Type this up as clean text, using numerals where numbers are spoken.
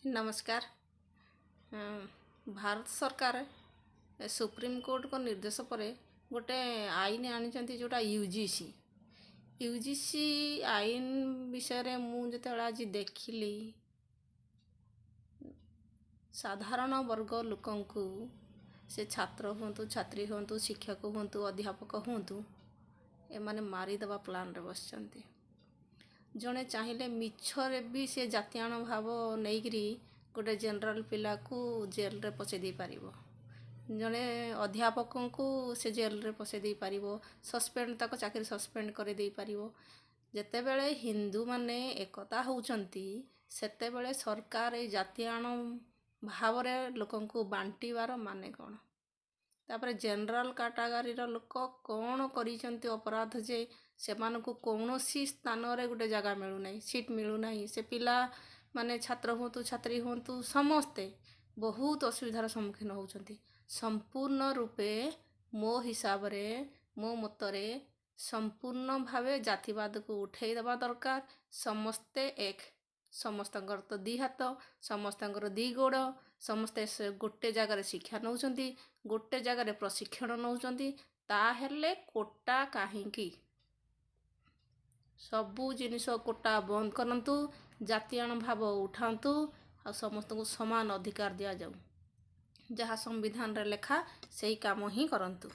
ନମସ୍କାର। ଭାରତ ସରକାର ସୁପ୍ରିମକୋର୍ଟଙ୍କ ନିର୍ଦ୍ଦେଶ ପରେ ଗୋଟେ ଆଇନ ଆଣିଛନ୍ତି, ଯେଉଁଟା ୟୁଜିସି। ୟୁଜିସି ଆଇନ ବିଷୟରେ ମୁଁ ଯେତେବେଳେ ଆଜି ଦେଖିଲି, ସାଧାରଣ ବର୍ଗ ଲୋକଙ୍କୁ, ସେ ଛାତ୍ର ହୁଅନ୍ତୁ, ଛାତ୍ରୀ ହୁଅନ୍ତୁ, ଶିକ୍ଷକ ହୁଅନ୍ତୁ, ଅଧ୍ୟାପକ ହୁଅନ୍ତୁ, ଏମାନେ ମାରିଦେବା ପ୍ଲାନ୍ରେ ବସିଛନ୍ତି। ଜଣେ ଚାହିଁଲେ ମିଛରେ ବି ସେ ଜାତିଆଣ ଭାବ ନେଇକିରି ଗୋଟେ ଜେନେରାଲ ପିଲାକୁ ଜେଲରେ ପଶାଇ ଦେଇପାରିବ। ଜଣେ ଅଧ୍ୟାପକଙ୍କୁ ସେ ଜେଲରେ ପଶାଇ ଦେଇପାରିବ, ସସ୍ପେଣ୍ଡ, ତାଙ୍କ ଚାକିରି ସସ୍ପେଣ୍ଡ କରିଦେଇପାରିବ। ଯେତେବେଳେ ହିନ୍ଦୁମାନେ ଏକତା ହେଉଛନ୍ତି, ସେତେବେଳେ ସରକାର ଏଇ ଜାତିଆଣ ଭାବରେ ଲୋକଙ୍କୁ ବାଣ୍ଟିବାର ମାନେ କ'ଣ? ତାପରେ ଜେନେରାଲ କାଟାଗୋରୀର ଲୋକ କ'ଣ କରିଛନ୍ତି ଅପରାଧ ଯେ ସେମାନଙ୍କୁ କୌଣସି ସ୍ଥାନରେ ଗୋଟେ ଜାଗା ମିଳୁନାହିଁ, ସିଟ୍ ମିଳୁନାହିଁ? ସେ ପିଲା ମାନେ ଛାତ୍ର ହୁଅନ୍ତୁ, ଛାତ୍ରୀ ହୁଅନ୍ତୁ, ସମସ୍ତେ ବହୁତ ଅସୁବିଧାର ସମ୍ମୁଖୀନ ହେଉଛନ୍ତି। ସମ୍ପୂର୍ଣ୍ଣ ରୂପେ ମୋ ହିସାବରେ, ମୋ ମତରେ ସମ୍ପୂର୍ଣ୍ଣ ଭାବେ ଜାତିବାଦକୁ ଉଠେଇ ଦେବା ଦରକାର। ସମସ୍ତେ ଏକ। ସମସ୍ତଙ୍କର ତ ଦୁଇ ହାତ, ସମସ୍ତଙ୍କର ଦୁଇ ଗୋଡ଼। ସମସ୍ତେ ସେ ଗୋଟେ ଜାଗାରେ ଶିକ୍ଷା ନେଉଛନ୍ତି, ଗୋଟେ ଜାଗାରେ ପ୍ରଶିକ୍ଷଣ ନେଉଛନ୍ତି, ତାହେଲେ କୋଟା କାହିଁକି? ସବୁ ଜିନିଷ କୋଟା ବନ୍ଦ କରନ୍ତୁ, ଜାତିଆଣ ଭାବ ଉଠାନ୍ତୁ ଆଉ ସମସ୍ତଙ୍କୁ ସମାନ ଅଧିକାର ଦିଆଯାଉ। ଯାହା ସମ୍ବିଧାନରେ ଲେଖା, ସେଇ କାମ ହିଁ କରନ୍ତୁ।